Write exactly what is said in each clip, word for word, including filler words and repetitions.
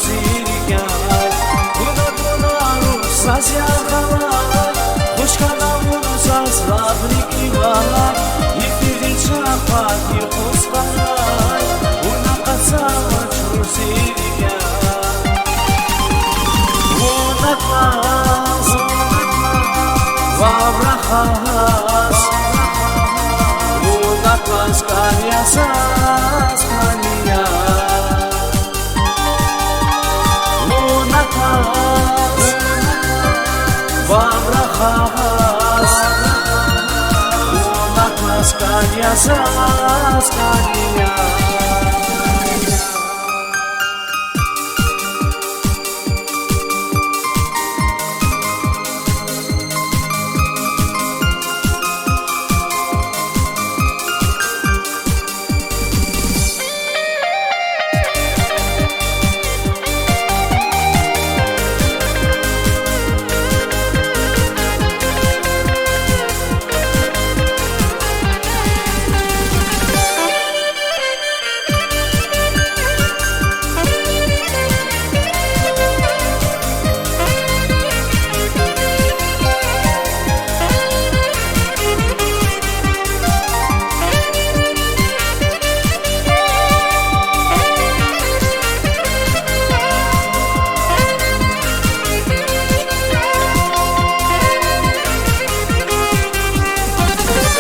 Зи рикӀяй вуна кьуна руш заз яргъалай, хуш хьана вун заз лагъри кӀивай, йифиз чапад юкъуз къарай, вуна къацамач руш зи рикӀяй. Вуна кваз, ваврахаз, вуна кваз кӀан я заз, кӀан я. Вуна кваз, ваврахаз, вуна кваз кӀан я заз, кӀан я.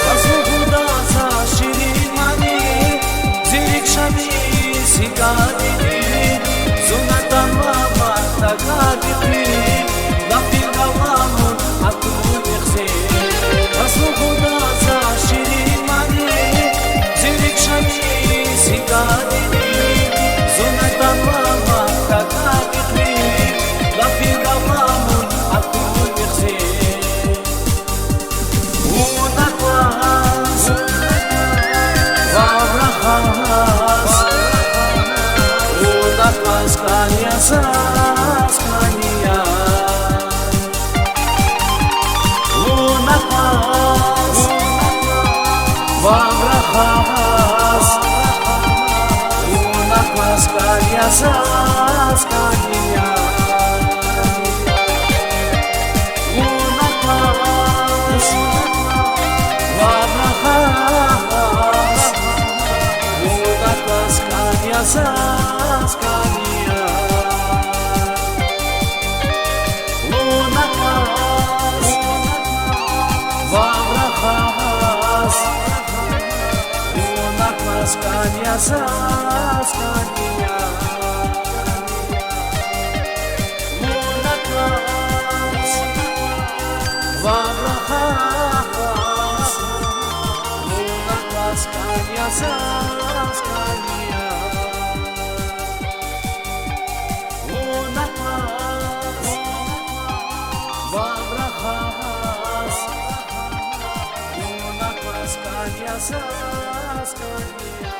Заз лугьуда за ширин мани, зи рикӀ шадиз сикӀадиди, зун атанва мад такадихъи, лап гьикӀ аламун атунихъ зи. Заз лугьуда за ширин мани, зи рикӀ шадиз сикӀадиди, зун атанва мад такадихъи, лап гьикӀ аламун атунихъ зи. Вуна кваз, ваврахаз, вуна кваз кӀан я заз, кӀан я. Вуна кваз, ваврахаз, вуна кваз кӀан я заз, кӀан я. Вуна кваз, ваврахаз, вуна кваз кӀан я заз, кӀан я. Вуна кваз, ваврахаз, вуна кваз кӀан я заз, кӀан я. Вуна кваз, ваврахаз, вуна кваз кӀан я заз, кӀан я. Вуна кваз, ваврахаз, вуна кваз кӀан я заз, кӀан я.